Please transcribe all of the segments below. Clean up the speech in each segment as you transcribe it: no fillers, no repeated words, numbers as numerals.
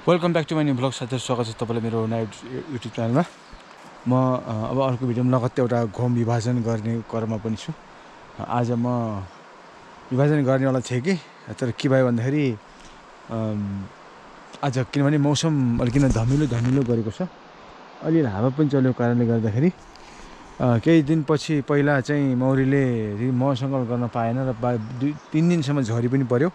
Welcome back to my new blog. साथीहरु स्वागत छ तपाईलाई मेरो नयाँ युट्युब च्यानलमा। म अब अर्को भिडियोमा लगत्तै एउटा घुम विभाजन गर्ने क्रममा पनि छु। आज म विभाजन गर्नेवाला थिएँ कि तर के भयो भन्दाखेरि आज किनभने मौसम अलिकति धमिलो गरेको छ, अलि हावा पनि चलेको कारणले गर्दाखेरि केही दिनपछि पहिला चाहिँ मौरीले मसँग गर्न पाएन र 2-3 दिनसम्म झरी पनि पर्यो।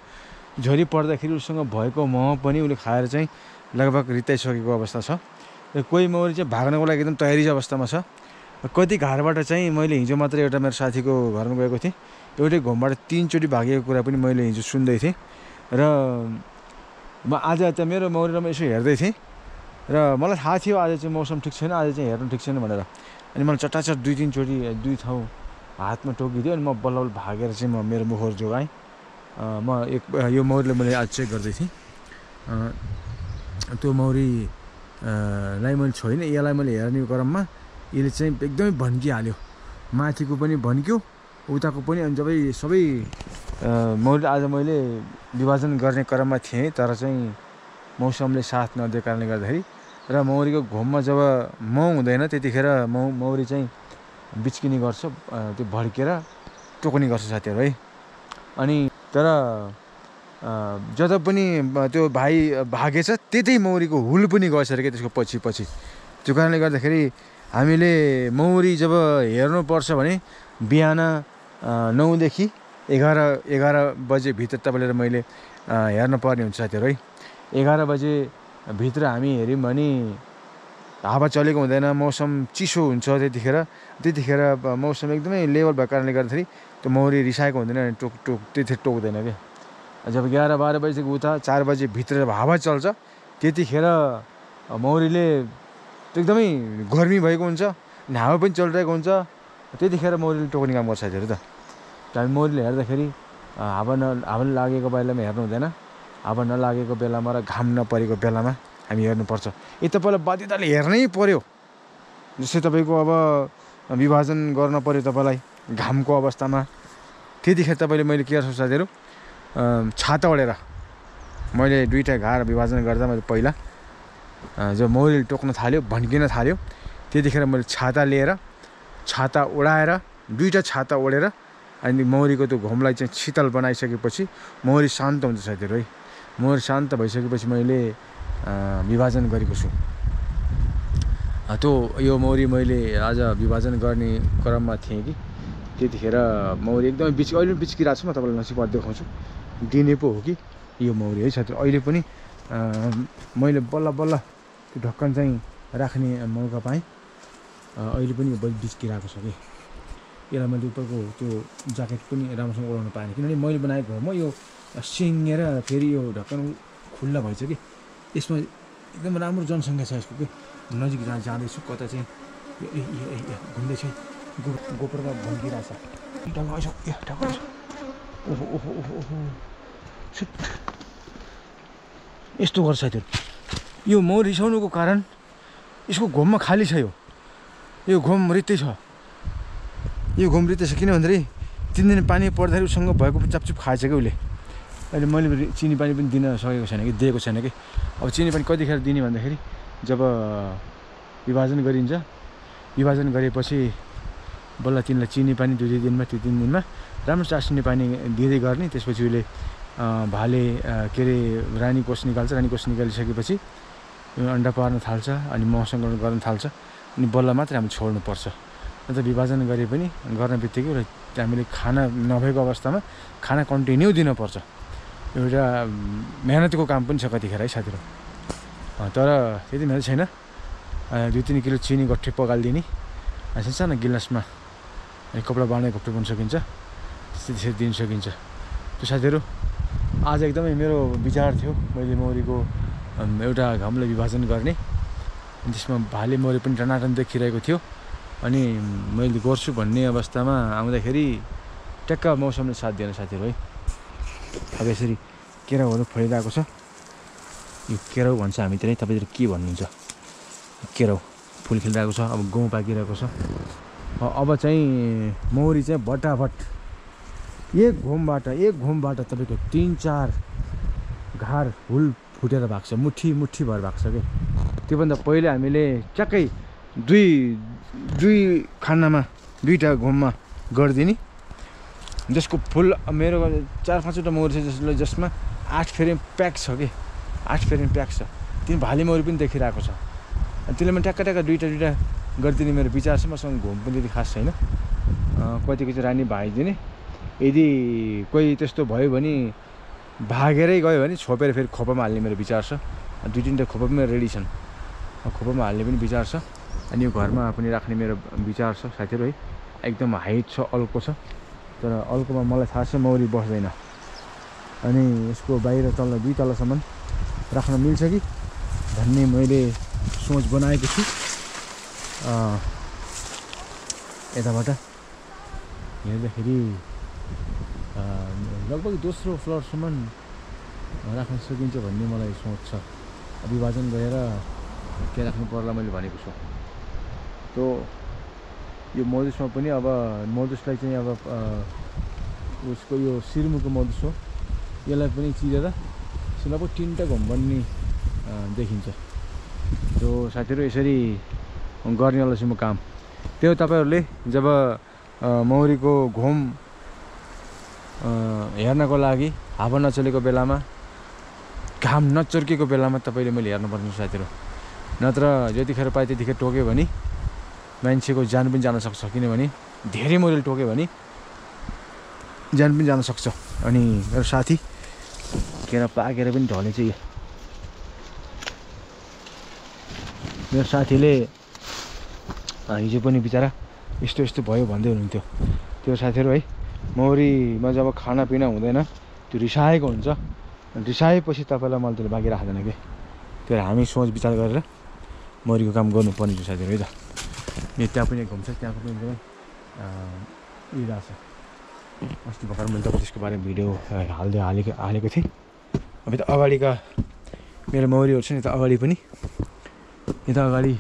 झरी पर्दाखेरि उसँग भएको मह पनि उसले खाएर चाहिँ लगभग रित्ताइसकेको अवस्था छ र कोही मौरी चाहिँ भाग्नको लागि एकदम तयारी अवस्थामा छ। कति घरबाट चाहिँ मैले हिजो मात्रै एउटा मेरो साथीको घरमा गएको थिएँ, एउटै घुमबाट 3 चोटि भागेको कुरा पनि मैले हिजो सुन्दै थिएँ र म आज चाहिँ मेरो मौरीमा यसो हेर्दै थिएँ र मलाई थाहा थियो आज चाहिँ मौसम ठिक छैन, आज चाहिँ हेर्नु ठिक छैन भनेर। अनि मलाई चटाचट 2-3 चोटि 2 ठाउँ हातमा टोकिदियो अनि म बल्ल भागेर चाहिँ म मेरो मुखर जोगाएँ। म यो मौरीले मैले आज चेक गर्दै थिएँ। त्यो मौरीलाई मैले छोइनँ, यसलाई मैले हेर्ने क्रममा यसले चाहिँ एकदमै भन्किहाल्यो। माथिको पनि भन्क्यो, उताको पनि। अनि जब सबै मौरी आज मैले विभाजन गर्ने क्रममा थिएँ तर चाहिँ मौसमले साथ नदिएको कारणले गर्दाखेरि र मौरीको घुममा जब मह हुँदैन त्यतिखेर मौरी चाहिँ बिच्किने गर्छ, त्यो भड्केर टोक्ने गर्छ साथीहरू है। अनि तर जता पनि त्यो भाइ भागेछ त्यतै मौरीको हुल पनि गएछ अरे क्या त्यसको पछि। त्यो कारणले गर्दाखेरि हामीले मौरी जब हेर्नुपर्छ भने बिहान 9 देखि 11 बजे भित्र तपाईँले र मैले हेर्न पर्ने हुन्छ साथीहरू है। 11 बजे भित्र हामी हेऱ्यौँ भने हावा चलेको हुँदैन, मौसम चिसो हुन्छ। त्यतिखेर मौसम एकदमै लेभल भएको कारणले गर्दाखेरि त्यो मौरी रिसाएको हुँदैन, त्यतिखेर टोक्दैन क्या। जब 11-12 बजीदेखि उता 4 बजे भित्र जब हावा चल्छ त्यतिखेर मौरीले एकदमै गर्मी भएको हुन्छ, हावा पनि चलिरहेको हुन्छ, त्यतिखेर मौरीले टोक्ने काम गर्छ साथीहरू। त हामी मौरीले हेर्दाखेरि हावा लागेको बेलामा हेर्नु हुँदैन, हावा नलागेको बेलामा र घाम नपरेको बेलामा हामी हेर्नुपर्छ। तपाईँलाई बाध्यताले हेर्नै पर्यो। जस्तै तपाईँको अब विभाजन गर्न पर्यो तपाईँलाई घामको अवस्थामा, त्यतिखेर तपाईँले मैले के गर्छु साथीहरू, छाता ओढेर मैले 2टा घार विभाजन गर्दा मैले पहिला जब मौरीले टोक्न थाल्यो, भन्किन थाल्यो, त्यतिखेर मैले छाता लिएर छाता ओढाएर 2टा छाता ओढेर अनि मौरीको त्यो घुमलाई चाहिँ शीतल बनाइसकेपछि मौरी शान्त हुन्छ साथीहरू है। मौरी शान्त भइसकेपछि मैले विभाजन गरेको छु। यो मौरी मैले आज विभाजन गर्ने क्रममा थिएँ कि त्यतिखेर मौरी एकदमै अहिले बिच्किरहेको छु। म तपाईँलाई नजिकबाट देखाउँछु, दिने पो हो कि यो मौरी है साथीहरू। अहिले पनि मैले बल्ल त्यो ढक्कन चाहिँ राख्ने मौका पाएँ, अहिले पनि बिच्किरहेको छ कि। यसलाई मैले उपरको त्यो ज्याकेट पनि राम्रोसँग ओढाउन पाएन किनभने मैले बनाएको घरमा यो सिङ्गेर फेरि यो ढक्कन खुल्ला भएछ कि। यसमा एकदम राम्रो जनसङ्ख्या छ यसको कि। नजिक जाँदैछु कता चाहिँ घुम्दैछ, गोप्रोमा भन्किरहेछ। ओहो यस्तो गर्छ साथीहरू। यो मौरी रिसाउनुको कारण यसको घुममा खाली छ। यो घुम रित्तै छ। किन भन्दाखेरि 3 दिन पानी पर्दाखेरि उसँग भएको चापचुप खाएछ कि उसले। अहिले मैले चिनी पानी पनि दिन सकेको छैन कि, दिएको छैन कि। अब चिनी पानी कतिखेर दिने भन्दाखेरि जब विभाजन गरिन्छ, विभाजन गरेपछि बल्ल तिनलाई चिनी पानी 2-3 दिनमा 3 दिनमा राम्रो चासिने पानी दिँदै गर्ने। त्यसपछि उसले भाले के अरे रानी कोष निकाल्छ। रानी कोष निकालिसकेपछि अन्डा पार्न थाल्छ अनि महसँग गर्न थाल्छ अनि बल्ल मात्रै हामी छोड्नुपर्छ। अन्त विभाजन गरे पनि गर्न बित्तिकै हामीले खाना नभएको अवस्थामा खाना कन्टिन्यू दिनुपर्छ। एउटा मेहनतको काम पनि छ कतिखेर है साथीहरू। तर त्यति मेहनत छैन। 2-3 किलो चिनी गट्ठी पगालिदिने, सानो गिलासमा अनि कपडा बाँड्ने घोप्टो पनि सकिन्छ, त्यसरी दिन सकिन्छ। त्यो साथीहरू आज एकदमै मेरो विचार थियो मैले मौरीको एउटा घामलाई विभाजन गर्ने। त्यसमा भाले मौरी पनि टनाटन देखिरहेको थियो अनि मैले गर्छु भन्ने अवस्थामा आउँदाखेरि ट्याक्क मौसमले साथ दिएन साथीहरू है। अब यसरी केराउहरू फैलिरहेको छ। यो केराउ भन्छ हामीतिर, तपाईँतिर के भन्नुहुन्छ? केराउ फुल खिलिरहेको छ, अब गहुँ पाकिरहेको छ। अब चाहिँ मौरी चाहिँ भटाभट एक घुमबाट तपाईँको 3-4 घार हुल फुटेर भएको छ, मुठी भएर भएको छ कि। त्योभन्दा पहिले हामीले ट्याक्कै दुई खानामा 2टा घुममा गरिदिने, जसको फुल मेरो 4-5वटा मौरी छ जसमा 8 फ्रेम प्याक छ कि, 8 फ्रेम प्याक छ। तिन भाले मौरी पनि देखिरहेको छ। त्यसले म ट्याक्का 2टा गरिदिने मेरो विचार छ। मसँग घुम पनि त्यति खास छैन, कतिको चाहिँ रानी भाइदिने। यदि कोही त्यस्तो भयो भने भागेरै गयो भने छोपेर फेरि खोपामा हाल्ने मेरो विचार छ। 2-3टा खोपा पनि रेडी छन्, खोपामा हाल्ने पनि विचार छ। अनि यो घरमा पनि राख्ने मेरो विचार छ साथीहरू है। एकदम हाइट छ, अल्को छ, तर अल्कोमा मलाई थाहा छ मौरी बस्दैन। अनि यसको बाहिर तल 2 तलासम्म राख्न मिल्छ कि भन्ने मैले सोच बनाएको छु। यताबाट हेर्दाखेरि लगभग दोस्रो फ्लोरसम्म राख्न सकिन्छ भन्ने मलाई सोच छ। विभाजन गरेर के राख्नु पर्ला मैले भनेको छु। तो यो मधुसमा पनि अब मधुसलाई चाहिँ अब उसको यो सिरमुको मधुस हो, यसलाई पनि चिरेर लगभग 3टा घुम बन्ने देखिन्छ। त्यो साथीहरू यसरी गर्नेवाला छु म काम। त्यो तपाईहरुले जब मौरीको घुम हेर्नको लागि हावा नचलेको बेलामा, घाम नचर्केको बेलामा तपाईले मैले हेर्नुपर्छ साथीहरू। नत्र जतिखेर पाए त्यतिखेर टोक्यो भने मान्छेको ज्यान पनि जान सक्छ। किनभने धेरै मौरीले टोक्यो भने ज्यान पनि जान सक्छ। अनि मेरो साथी केरा पाकेर पनि ढलेछ। मेरो साथीले हिजो पनि बिचारा यस्तो भयो भन्दै हुनुहुन्थ्यो। त्यो साथीहरू है, मौरीमा जब खानापिना हुँदैन त्यो रिसाएको हुन्छ। रिसाएपछि तपाईँलाई मैले त्यसले बाँकी राख्दैन कि। त्यो हामी सोच विचार गरेर मौरीको काम गर्नुपर्ने छ साथीहरू है त। यो त्यहाँ पनि घुम्छ, त्यहाँको पनि एकदमै उडिरहेको छ। अस्ति भर्खर मैले तपाईँ त्यसको बारेमा भिडियो हालेको थिएँ। अब त अगाडिका मेरो मौरीहरू छ नि, त अगाडि पनि यता अगाडि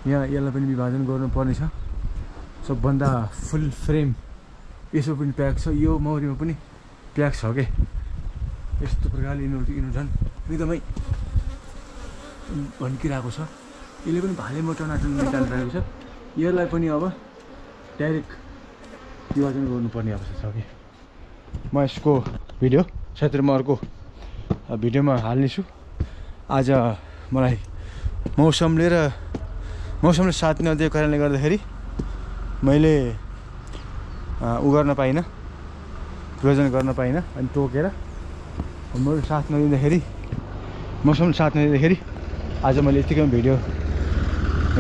यहाँ यसलाई पनि विभाजन गर्नुपर्ने छ। सबभन्दा फुल फ्रेम यसो पनि प्याक छ, यो मौरीमा पनि प्याक छ के। यस्तो प्रकारले यिनीहरू झन् एकदमै भन्किरहेको छ। यसले पनि भाले मोटाउन निकालिरहेको छ। यसलाई पनि अब डाइरेक्ट विभाजन गर्नुपर्ने आवश्यक छ कि। म यसको भिडियो सायद म अर्को भिडियोमा हाल्नेछु। आज मलाई मौसमले साथ नदिएको कारणले गर्दाखेरि मैले गर्न पाइनँ, विभाजन गर्न पाइनँ। अनि टोकेर मौसमले साथ नदिँदाखेरि आज मैले यतिकै भिडियो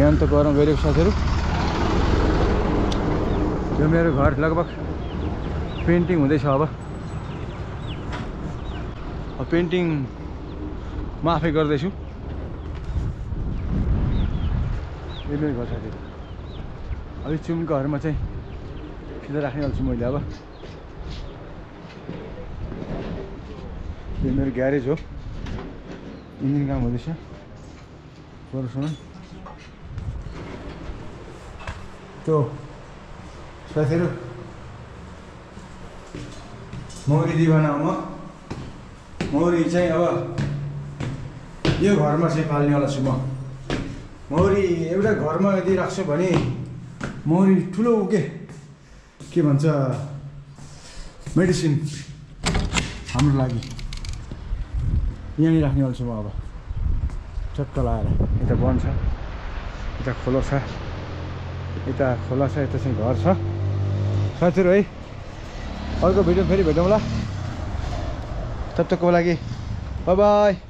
यहाँ त गर्न गइरहेको साथीहरू। यो मेरो घर लगभग पेन्टिङ हुँदैछ। अब पेन्टिङ म आफै गर्दैछु। यो मेरो घर साथीहरू। अलिक चुम्काहरूमा चाहिँ सिधा राख्ने हाल्छु मैले। अब यो मेरो ग्यारेज हो, इन्जिन काम हुँदैछ। सुन त्यो साथीहरू, मौरी दिवाना म। मौरी चाहिँ अब यो घरमा चाहिँ पाल्नेवाला छु म। मौरी एउटा घरमा यदि राख्छ भने मौरी ठुलो के भन्छ मेडिसिन हाम्रो लागि यहीँ राख्नेवाला छु म। अब चट्ट लगाएर यता वन छ, यता खोला छ, यता चाहिँ घर छ साथीहरू है। अर्को भिडियो फेरि भेटौँला। तब तकको लागि बाई बाई।